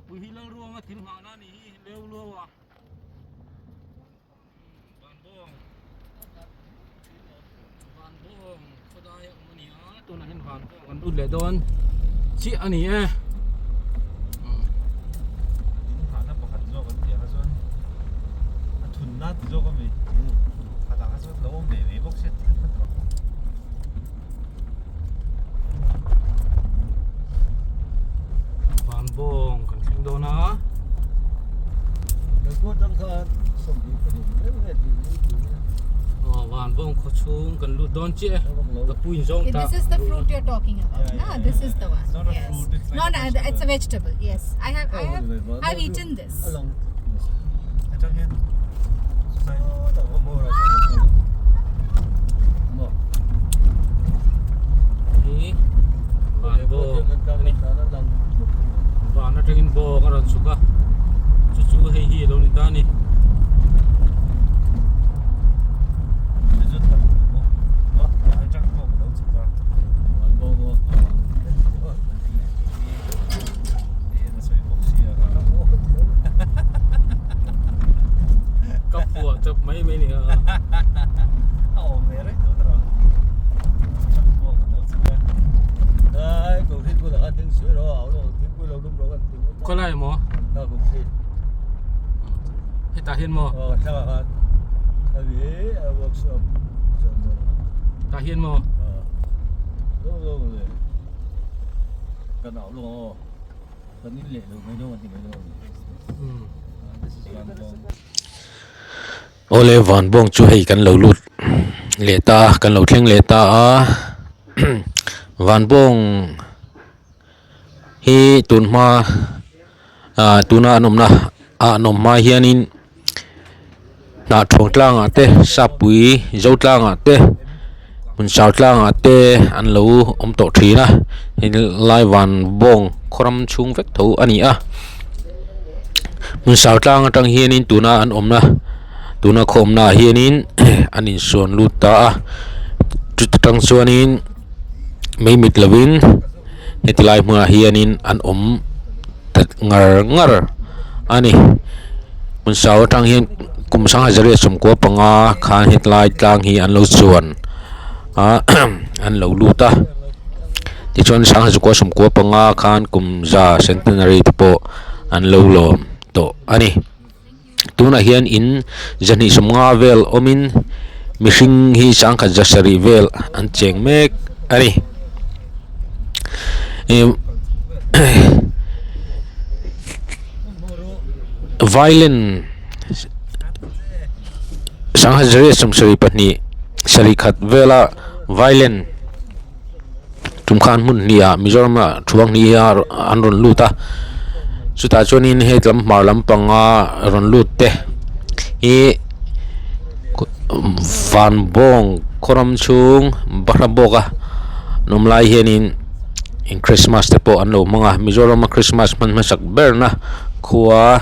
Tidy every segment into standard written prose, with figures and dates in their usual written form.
Sapui hi Lalruanga thil nghahna a nih hi leu luau a. Vanbawng Vanbawng khawdai a awm a ni a tunah hian Vanbawng kan lut leh dawn chiah a ni e. In nghahna pakhat zawk an tih ah kha chuan a thunna ti zawk a mi khatah kha chuan lo awm ve mai bawk se tih kha. Vanbawng kan thleng dawn a. Aw Vanbawng khaw chhung kan lut dawn chiah e. Ka pu in zawng ta. This is the fruit you're talking about. Yeah, Na, yeah, this yeah. is the one. It's not a yes. fruit, it's like no, a no, it's a vegetable. Yes, I have, I have, I've eaten this. Atang hian Hi Vanbawng a ni. Van atangin bawng a rawn chhuk a, chu chu hei hi a lo ni ta a ni. Ka phuah chawp mai mai ni a. Khawlai maw? Hetah hian maw? Tah hian maw? Awle Vanbawng chu hei kan lo lut leh ta a kan lo thleng leh ta a Vanbawng hi tun hma ah tuna an awmna ah an awm hma hianin hnahthawng tlangah te sapui zo tlangah te hmun sau tlangah te an lo awm tawh thin a helai Vanbawng khaw ram chhung vek tho a ni a hmun sau tlang atang hianin tuna an awmna tuna khaw awmna ah hianin an insawn lut ta a chuta tang chuanin mei mit lovin heti lai hmunah hianin an awm ta ngar ngar a ni hmun sau atang hian kum sangha zariat sawmkua panga khan hetlai tlang hi an lo chuan a an lo lut a tichuan sangha zakua sawmkua panga khan kum za centenary te pawh an lo lawm tawh a ni tunah hian in zahnih sawmnga vel awmin mihring hi sangkhat za sarih vel an cheng mek a ni violin sangha zariat sawmsarih pahnih sarih khat vela violin tum khan hmun hnih ah Mizoram ah thuang hnih hi an rawn lut a chutah chuanin hei lam hmar lampanga rawn lut te hi Vanbawng khaw ram chhung bahra bawk a an awm lai hianin eng Christmas te pawh an lo hmang a Mizoram a Christmas hman hmasak ber na khua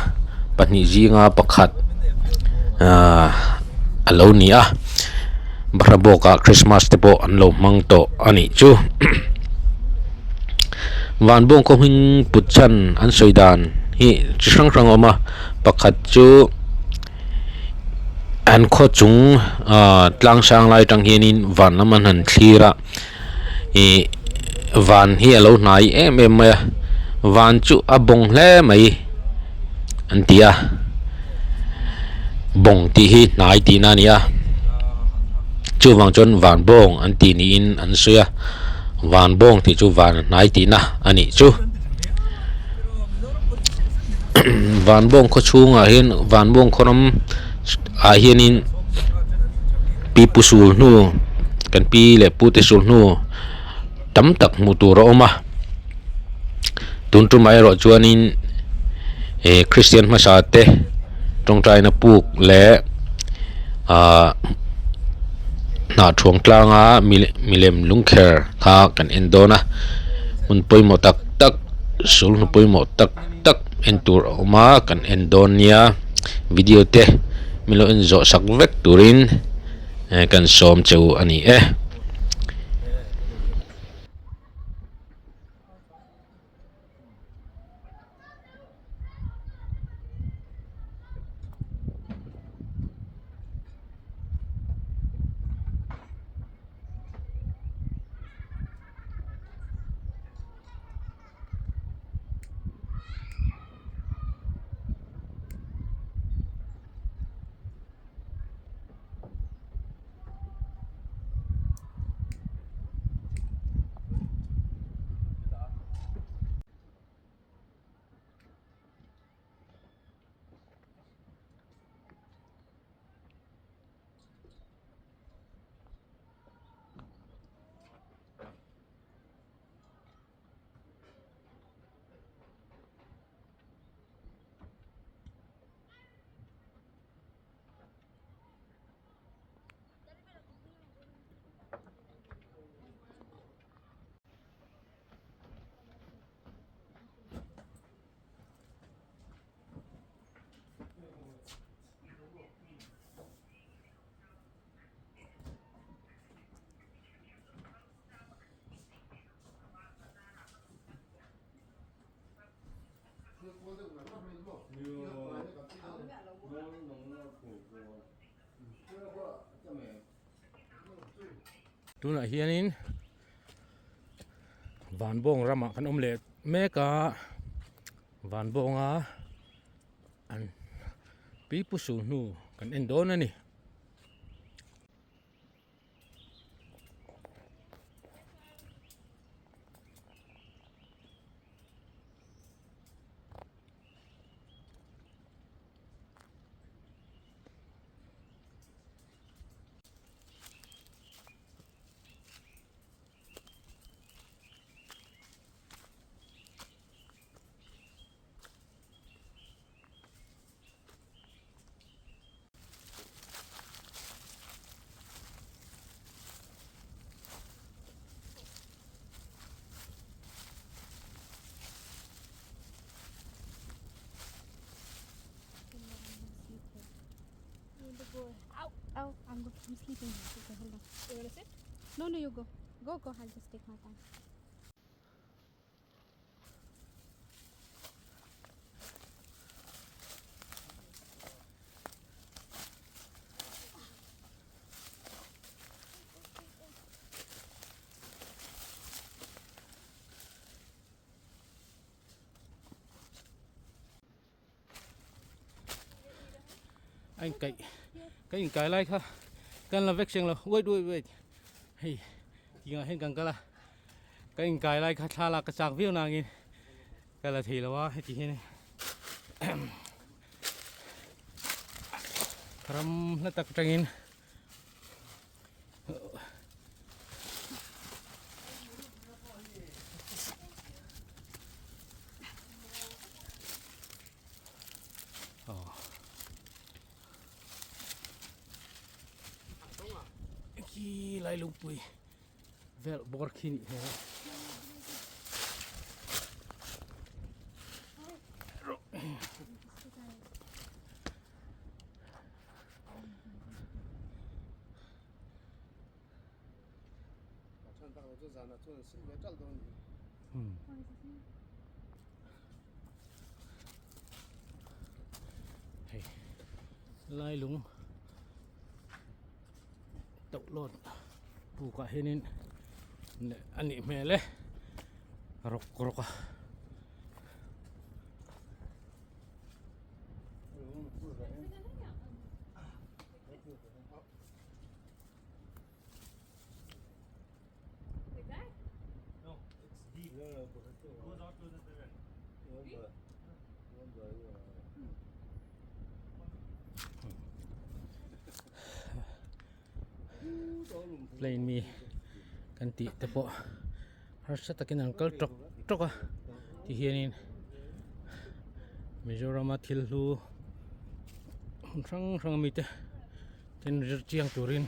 pahnih zinga pakhat ahh a lo ni a bahra bawk ah Christmas te pawh an lo hmang tawh a nih chu Vanbawng khaw hming put chhan an sawi dan hi chi hrang hrang a awm a pakhat chu. An khaw chung ah tlang sang lai atang hianin van lam an han thlir a ih van hi a lo hnai em em mai a van chu a bawng hle mai an ti a bawng tih hi hnai tihna a ni a chuvang chuan van bawng an tih niin an sawi a van bawng tih chu van hnai tihna a nih chu. Vanbawng khaw chhungah hian Vanbawng khaw ram ah hianin pi pu sul hnu kan pi leh pu te sul hnu tam tak hmuh tur a awm a tun tumah erawh chuanin eh Kristian hmasa te tawngtaina puk leh ah hnah thuang tlanga milem lungkher kha kan en dawn a hmun pawimawh tak tak. Sul hnu pawimawh tak tak en tur a awm a kan en dawn nia video te min lo en zawh sak vek turin kan sawm che u a ni e. Tunah hianin Vanbawng ramah kan awm leh mek a, Vanbawnga an pipu sulhnu kan en dawn a ni. Ow, ow, I'm, go- I'm sleeping. Okay, hold on. You wanna sit? No, no, you go. Go, go. I'll just take my time. A inkaih ka inkai lai kha kan la vek seng lo wait wait wait hei tingah hian kan kal a ka inkai lai kha thla lak ka chak viau nangin ka la thei lo a heti hian ram hla tak atangin Khi lai lungpui vel bawr khi nih hmel a. Hei lai lung toh lawt pukah hianin a nih hmel e rawk rawk a. Plane mi kan tih te pawh harsa takin an kal tawk tawk a ti hianin Mizoram a thil hlu hmun hrang hrang ami te ten zir chiang turin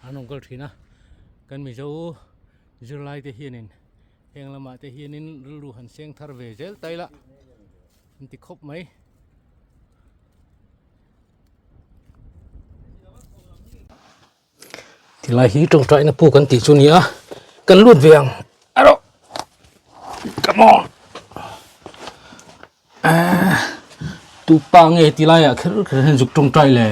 an rawn kal thin a kan Mizo zirlai te hianin heng lamah te hianin rilru han seng thar ve zel ta ila an ti khawp mai. Tilai hi tawngtaina puk an tih chu a ni a kan lut ve ang erawh come on ahh tupa nge tilai ah kher kher hian zuk tawngtai le.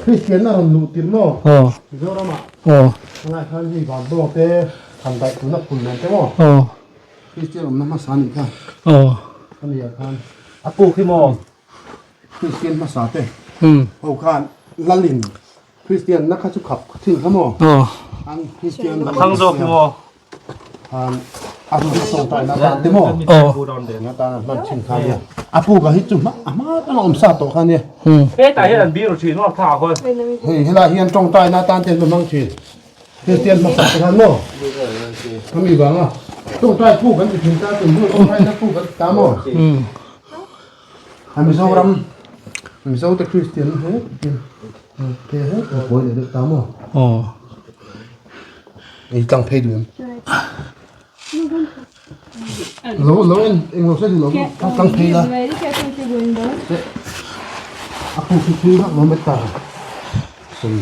Kristian a rawn luh tir maw? Aw. Mizoram ah. Aw. Tunah hian hei Vanbawng te han daih tuna phun nen te maw? Aw. Kristian awmna hmasa anih kha. Aw. Ani ah khan. A puk hi maw? Kristian hmasa te. Hmm. Ho khan Lalin Kristian na kha chu khap thin kha maw? Aw. An Kristian A thlang zawk hi maw? Khan a run sawng tai na tan te maw? Aw. Na tan an hman thin kha nia. A puk ah hi chu hma a hma atanga awm sa tawh kha nia. Hmm. Hetah hian an biru thin maw thla khawn? Hei helai hian tawngtai na tan te an hmang thin. Kristian hmasa te khan maw? Khami vanga tawngtai puk an ti thin ta tun hnu tawngtai na puk an ti ta maw? Hmm. A Mizoram Mizo te Kristian he he he pawi leh deuh ta maw? Aw. Ei tlang phei duh em? Lo lo en eng lo hre duh lo maw? Tlang phei la. A puk hi thui vak lo met ta. Sawm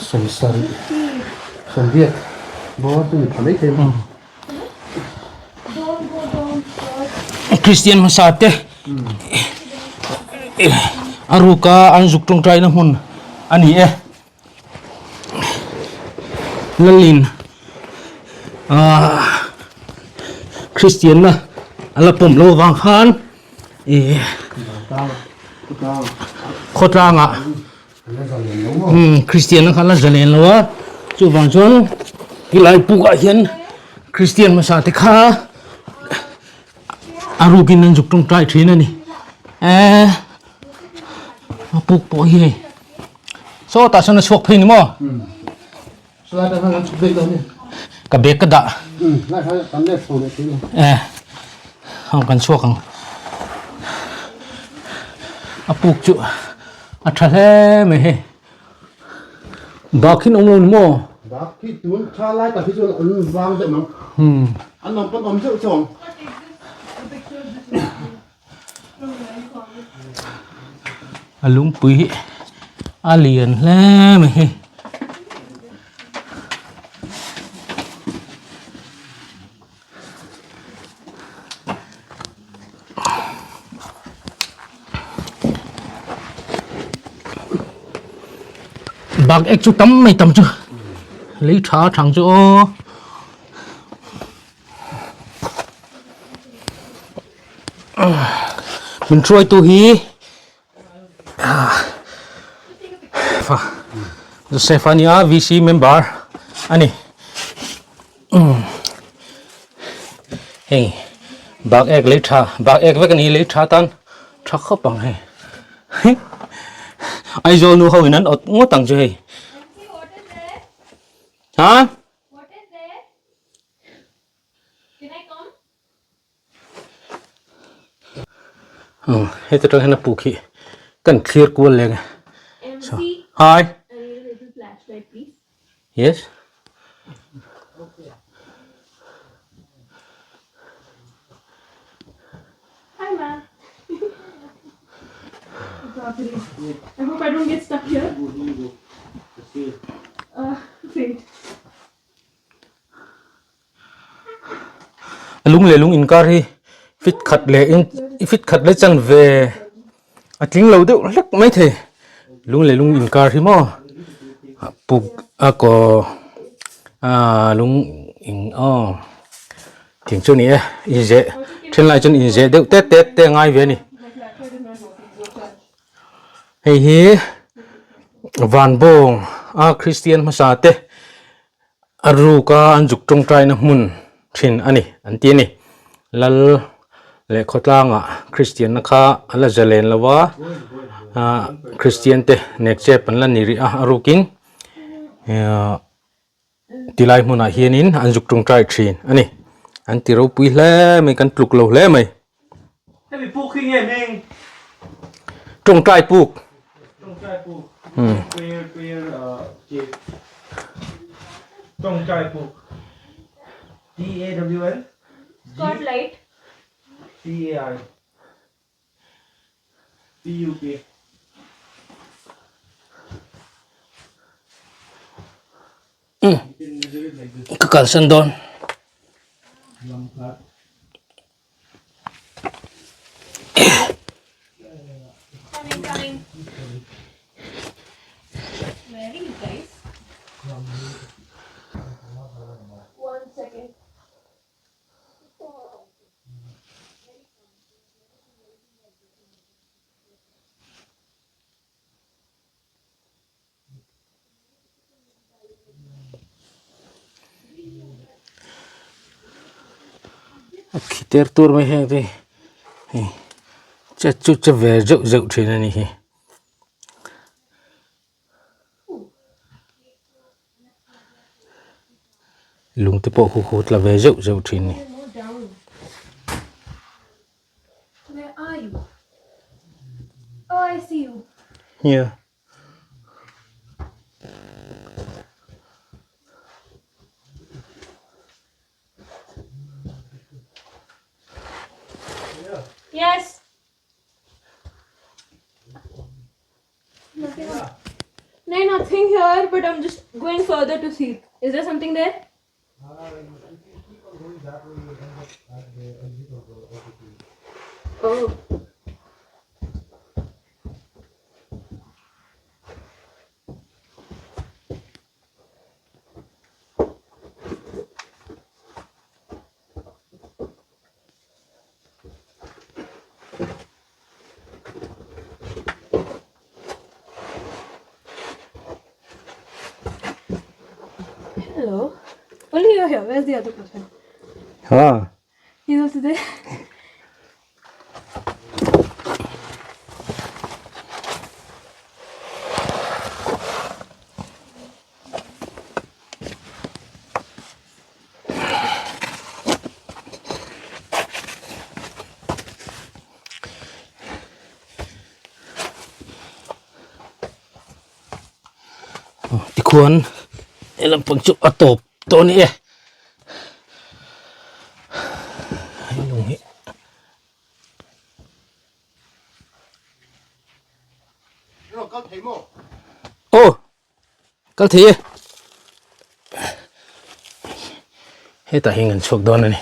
sawm sarih sawmriat bawr chu ni pha mai thei a. Kristian hmasa te a ruka an zuk tawngtaina hmun a ni e. Lalin ah Kristianna a la pawm loh avang khan ih khawtlangah Kristianna kha a la zalen lo a chuvang chuan helai pukah hian Kristian hmasa te kha a rukin an zuk tawngtai thin a ni eh a puk pawh hi hei saw tah sawn a chhuak phei ni maw ka bag ka dah eh hang kan chhuak ang a puk chu a tha hle mai hei bak hi an awm lo ni maw bak hi tun tha lai tak hi chuan an vang deuh ang an awm pawn awm deuh chuang A lungpui hi a lian hle mai hei. Bak ek chu tam mai tam chu lei tha thang chu aw. Min hruaitu hi Joseph a nia VC member a ni hei bak ek lei tha bak ek vek a ni lei tha tan tha khawp ang hei Aizawl nu ho in an awt ngawt ang chu hei ha. What is there? Can I come? Heti tang hian a puk hi kan thlir kual leng e. MC, Hi. I need a little flashlight, please. Yes. Hi, ma'am. I hope I don't get stuck here. Uh, wait. A lung leh lung inkar hi fit khat leh in fit khat leh chan ve a tling lo deuh hlek mai thei lung leh lung inkar hi maw puk a kaw ah lung in aw thing chu a ni e inzeh then lai chuan inzeh deuh tet tet te a ngai ve a ni hei hi vanbawng a Kristian hmasa te. A ruka an zuk tawngtaina hmun thin a ni an ti a ni. Lal leh khawtlangah Kristianna kha a la zalen lo a, Kristian te nek chep an la ni rih a, a rukin tilai hmunah hianin an zuk tawngtai thin a ni. An ti ropui hle mai, kan tluk lo hle mai. Hemi puk hi nge hming? Tawngtai puk. Tawngtai puk. Prayer prayer cave. Tawngtai puk. T A W N G Spotlight. T A I P U K. Ka kalsan dawn. Coming, coming. Where are you guys? One second. A khi ter tur mai heng te hi che chu che ve zeuh zeuh thin a ni hi. Lung te pawh khu khu tla ve zeuh zeuh thin a ni. Where are you? Oh, I see you. Yeah. Yes. Nothing. No, nothing here, but I'm just going further to see. Is there something there? Oh. Hello. Only you're here. Where's the other person? Ha. He's also there. Tikhuan he lampang chu a tawp tawh a ni e hei lung hi. Aw kal thei e hetah hian kan chhuak dawn a ni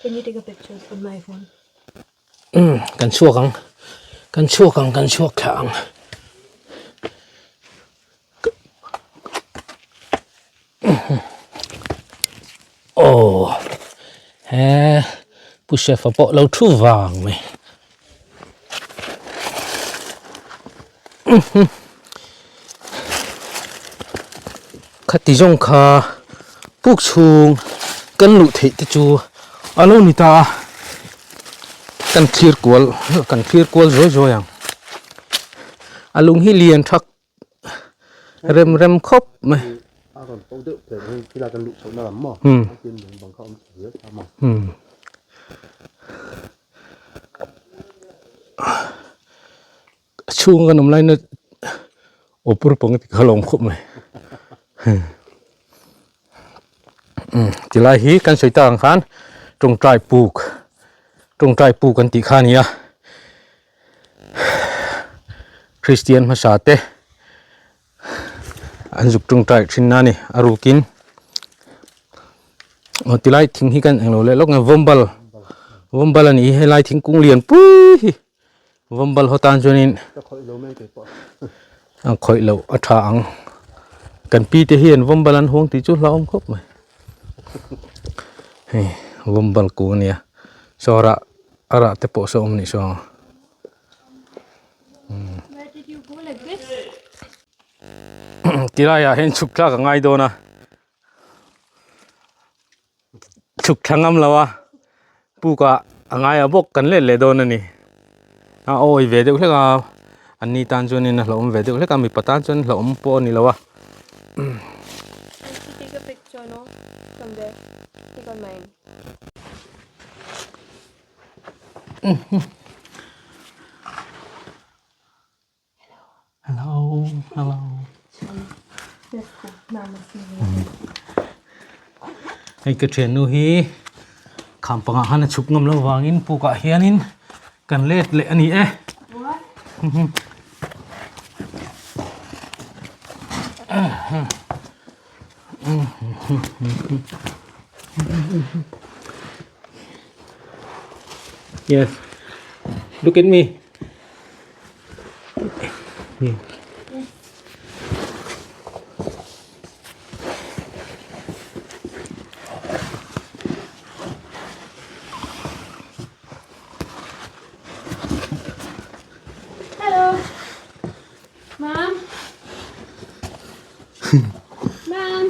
Can you take a picture on my phone? Umm kan chhuak ang kan chhuak ang kan chhuak thla ang aw he pu chef a pawh lo thu vang mai khati zawng kha puk chhung kan luh theih te chu a lo ni ta a kan thlir kual kan thlir kual zuai zuai ang a lung hi lian thak rem rem khawp mai. A rawn to deuh teh hi khilai kan luh chhoh na lam maw tin lung bang kha a awm chho zel ta maw. A chhung kan awm laina awpur pang te kha lo awm khawp mai tilai hi kan sawi tak ang khan tawngtai puk tawngtai puk an tih kha a ni a Kristian hmasa te an zuk tawngtai thin a ni a rukin aw tilai thing hi kan englo leh lawk nge vawmbal vawmbal a ni hi helai thingkung lian pui hi. Vawmbal haw tan chuanin a khawih loh a tha ang. Kan pi te hian vawmbal an huang tih chu hlauhawm khawp mai. Hei vawmbal kung a nia saw rah a rah te pawh saw a awm anih saw. Tilaiah hian chhuk thlak a ngai dawn a. Chhuk thla ngam lo a pukah a ngai a bawk kan let leh dawn a ni a awi ve deuh hlek a an ni tan chuanin a hlauhawm ve deuh hlek a mipa tan chuan hlauhawm pawh a ni lo a. Hello, hello. Hei ka thiannu hi kham pangah khan a chhuk ngam loh vangin pukah hianin kan let leh a ni e. Yes. Look at me. Hello. Mom. Mom.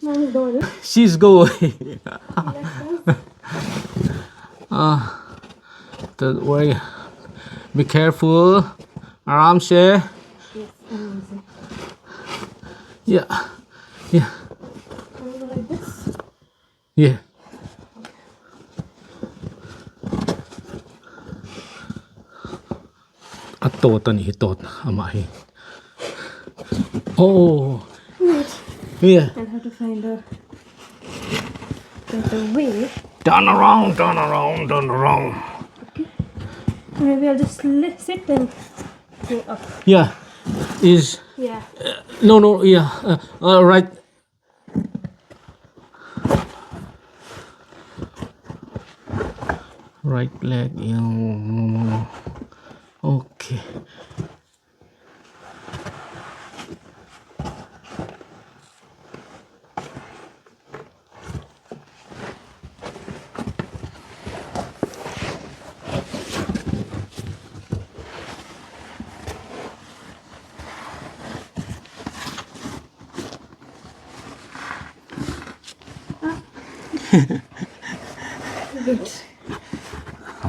Mom's gone. She's go away. Ah, don't worry. Be careful. Aram se. Yeah. Yeah. Like this. Yeah. A tawt a nih hi tawt amah hi. Oh. Yeah. I'll have to find a better way. Turn around, turn around, turn around. Okay. Maybe I'll just sit and. Go up. Yeah is Yeah. No no yeah uh, right right leg okay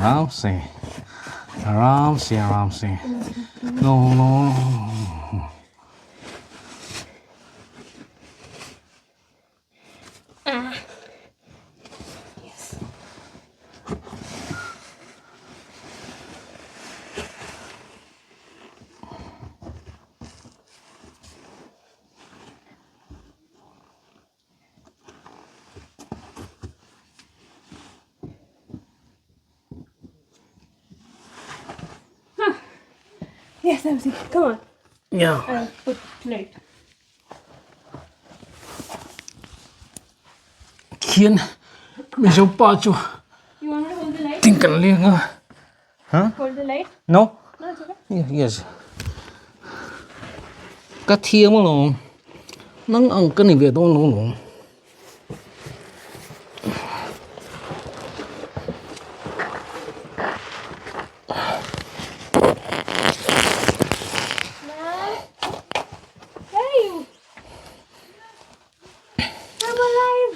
Aram se aram se aram se no no no Ah. Yes. Yes, MC. Come on. Yeah. I'll put plate. Khian Mizo pa chu You want me to hold the light? ting kan leng a. Huh? Hold the light? No. No, it's okay. Yes. Ka thiam alawm. Nang ang ka ni ve dawn lo lawm. Mom? Where are you? I'm alive!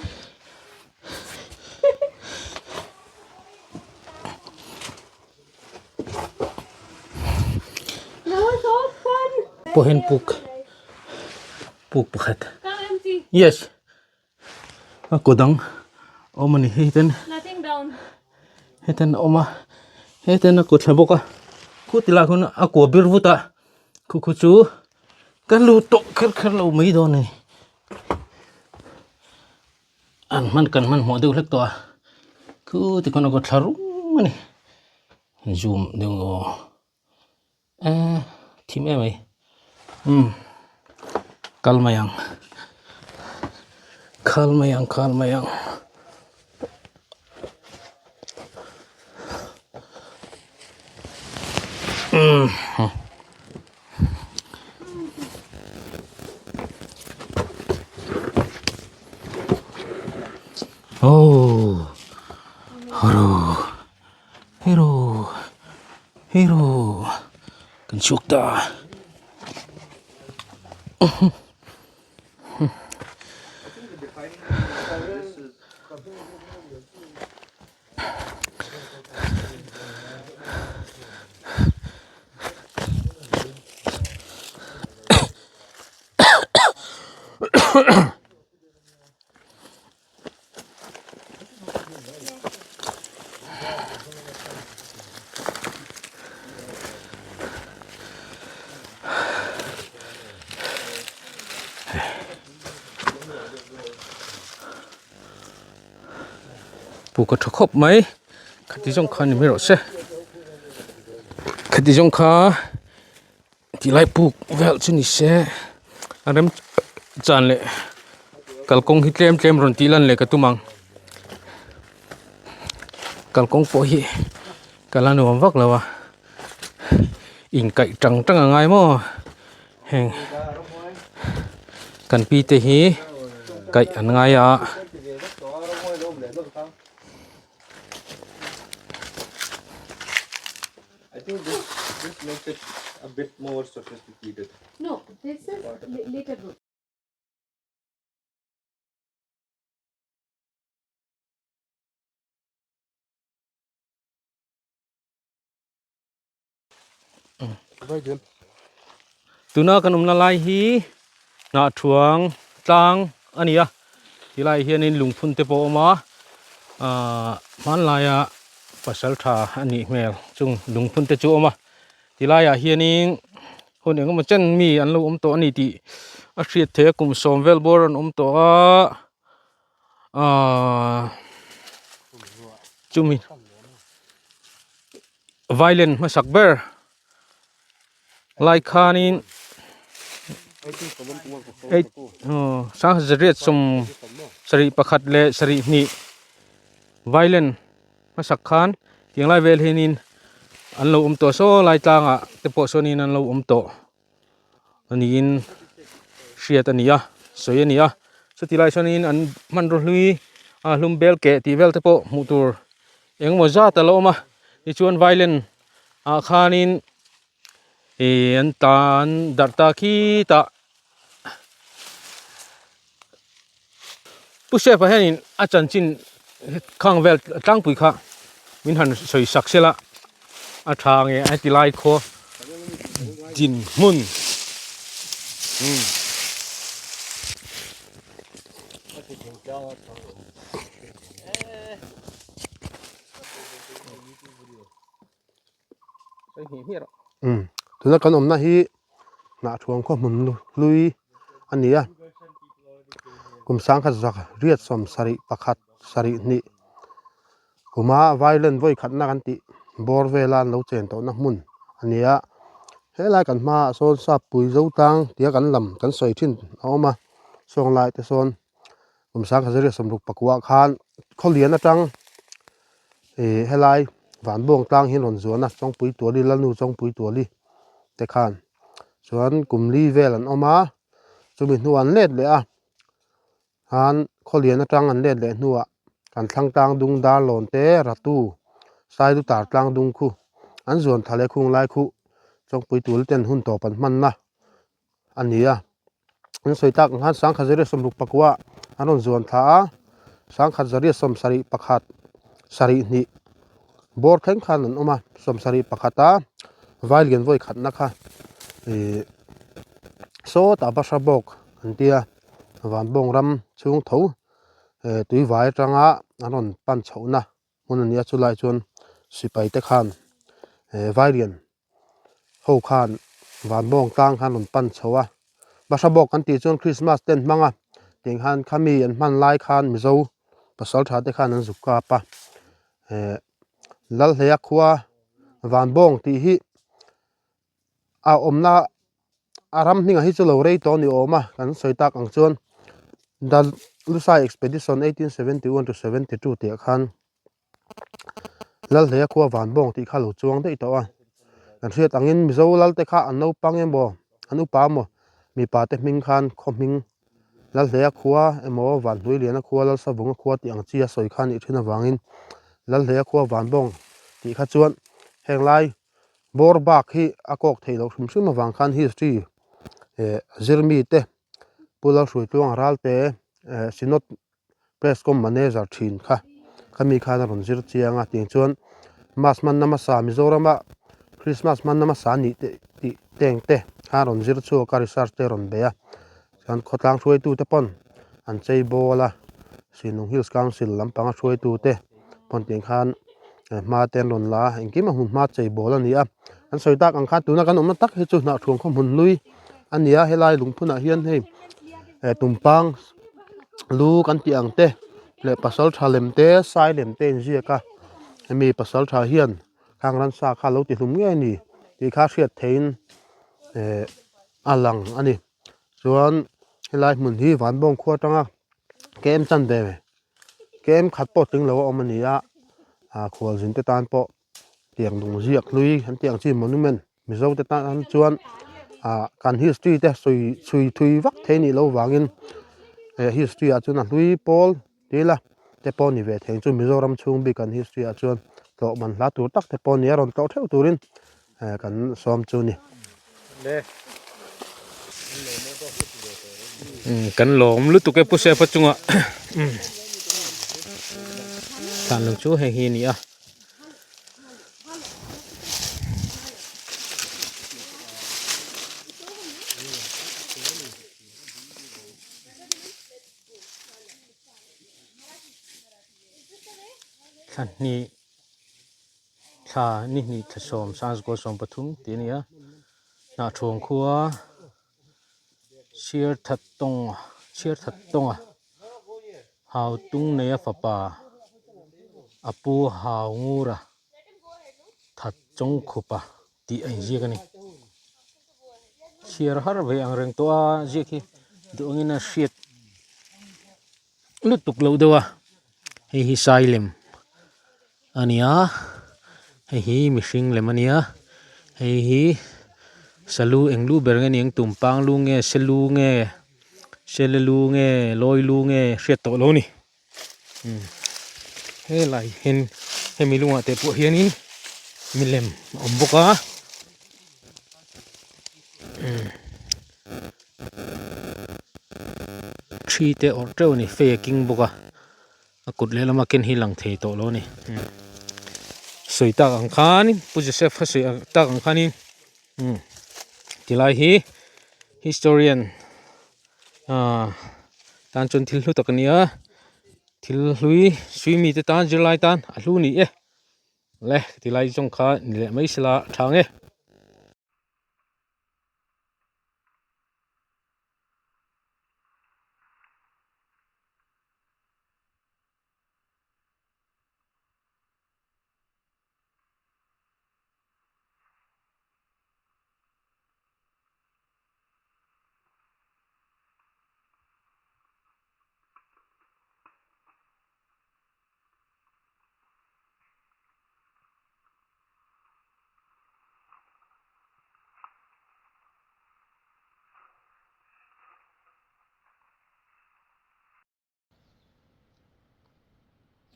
That was so fun! Pawhin puk puk pakhat. Come empty. Yes. A kaw dang a awm a ni hei ten. Nothing down. Heten a awm a heten a kut thla bawk a khu ti lai khawn a kua bir vut a khu khu chu ka lut tawh kher kher lo mai dawn a ni an hman kan hman hmuh deuh hlek tawh a khu ti khawn a kut thla rum a ni zoom deuh aw eh thim em mai umm kal mai ang khal mai ang khal mai ang. Oh, hero, hero, hero, kan chhuak ta. Puk a tha khawp mai khati zawng kha ni mai rawh se khati zawng kha Ti lai puk vel chu ni se a rem chan leh kalkawng hi tlem tlem rawn tih lan leh ka tum ang kalkawng pawh hi ka la nuam vak lo a inkaih tang tang a ngai maw heng kan pi te hi kaih an ngai a. I think this this makes it a bit more sophisticated. No, this is later group. Tuna kan awmna lai hi hnah thuang tlang a ni a tilai hianin lungphun te pawh a awm a ahh hmanlaia pasal tha a nih hmel chung lungphun te chu a awm a tilaiah hianin hun engemaw chen mi an lo awm tawh a ni tih a hriat theih a kum sawm vel bawr an awm tawh a ahh chumi violin hmasak ber. Lai khanin eight sangha zariat sawm sarih pakhat leh sarih hnih violent hmasak khan tiang lai vel hianin an lo awm tawh saw lai tlangah te pawh sawnin an lo awm tawh aniin hriat a ni a sawi a ni a chuti lai chuanin an hmanraw hlui a hlum bel keh tih vel te pawh hmuh tur engemaw zat a lo awm a tichuan violent ah khanin Ih an tan darh ta khitah Pu Chef-a hianin a chanchin khang vel tlangpui kha min han sawi sak sela a tha nge a ti lai khaw dinhmun. Tuna kan awmna hi hnah thuam khaw hmun hlui a ni a kum sangkhat zak riat sawm sarih pakhat sarih hnih kuma violent vawi khatna kan tih bawr vela an lo chen tawhna hmun a ni a helai kan hmaah sawn sap pui zo tlang tia kan lam kan sawi thin a awm a sawng lai te sawn kum sangkhat zariat sawmruk pakua khan khawlian atang ih helai vanbuang tlang hi an rawn zuan a chawngpui tuali lalnu chawngpui tuali te khan chuan kum li vel an awm a chumi hnuah an let leh a khan khawlian atang an let leh hnuah kan thlang tlang dung dar lawn te ratu sailu tar tlang dung khu an zuan thla leh khung lai khuh chawngpui tuali ten hun tawp an hman na. a ni a an sawi tak ang khan sangkhat zariat sawmruk pakua an rawn zuan thla a sangkhat zariat sawm sarih pakhat sarih hnih bawr thleng khan an awm a sawm sarih pakhata vai lian vawi khatna kha ihh sawtah bahra bawk an tia vanbawng ram chhung tho eh tuivai atanga an rawn pan chhohna hmun a ni a chulai chuan sipai te khan eh vailian ho khan vanbawng tlang khan rawn pan chho a bahra bawk kan tih chuan christmas te an hmang a tiang khan khami an hman lai khan mizo pasal tha te khan an zuk kap a eh Lalhleia khua vanbawng tih hi a awmna a ram hmingah hi chu lo rei tawh a ni awm a kan sawi tak ang chuan the Lusai expedition 1871 to 72 tih ah khan Lalhleia khua Vanbawng tih kha a lo chuang daih tawh a kan hriat angin Mizo lal te kha an naupang emaw an upa emaw mipa te hming khan khaw hming Lalhleia khua emaw Vanhnuiliana khua Lalsavunga khua tih ang chi a sawi kha a nih thin avangin Lalhleia khua Vanbawng tih kha chuan heng lai Bawr bak hi a kawk theih loh hrim hrim avang khan history eh zirmi te Pu Lalhruaitluanga Ralte eh Synod Press Com Manager thin kha khami khan a rawn zir chiang a tiang chuan Mass hmanna hmasa Mizorama Christmas hmanna hmasa a nih te tih teng te kha a rawn zir chhuak a research te a rawn bei a chuan khawtlang hruaitute pawn an chei bawl a Sinung Hills Council lampanga hruaitute pawn tiang khan hma te an rawn la a engkim a hmun hma chei bawl a ni a an sawi tak ang khan tuna kan awmna tak hi chu hnah thuam khaw hmun hlui a ni a helai lungphunah hian hei eh tumpang lu kan tih ang te leh pasal tha lem te sai lem te a inziak a hemi pasal tha hian khang ransa kha a lo ti hlum ngei a ni tih kha hriat theihin eh a lang a ni chuan helai hmun hi vanbawng khua atanga kem chan ve kem khat pawh tling lo a awm a ni a ah khualzin te tan pawh tiang lung ziak hlui an tih ang chi monument mizo te tan chuan ah kan history te sawi chhui thui vak thei anih loh vangin eh history ah chuan a hlui pawl tih ila te pawh a ni ve thei chu mizoram chhung bik kan history ah chuan tlawh man hla tur tak te pawh a ni a rawn tlawh theuh turin eh kan sawm chu a ni. Kan lawm lutuk e Pu Sefa chungah thlan lo chu hei hi a ni a. Thla hnih thla ni hnih thla sawm sangzakaw 13 tih a ni a hnahṭhuang khua chhiar that tawng chhiar that tawnga hau tung neia fapa a pu hau ngura that chawng khupa tih a inziak a ni. Chhiar har ve ang reng tawh a ziak hi duh angin a hriat lutuk loh deuh a hei hi sai lem a ni a hei hi mihring lem a ni a hei hi salu eng lu ber nge niang tumpang lu nge selu nge sele lu nge lawi lu nge hriat tawh lo a ni helai hian hemi lungah te pawh hianin milem a awm bawk a thi te awrh teuh a ni fei a keng bawk a a kut lehlam a ken hi lang thei tawh lo a ni sawi tak ang khanin pu Joseph kha sawi tak ang khanin tilai hi historian ahh tan chuan thil hlu tak a ni a thil hlui sui mite tan zirlai tan a hlu ni e le tilai zawng kha ni leh mai sela a tha ang e.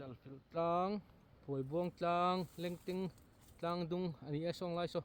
Chalfilh tlang, Phuaibuang tlang, Lengting tlang dung a ni e sawng lai saw.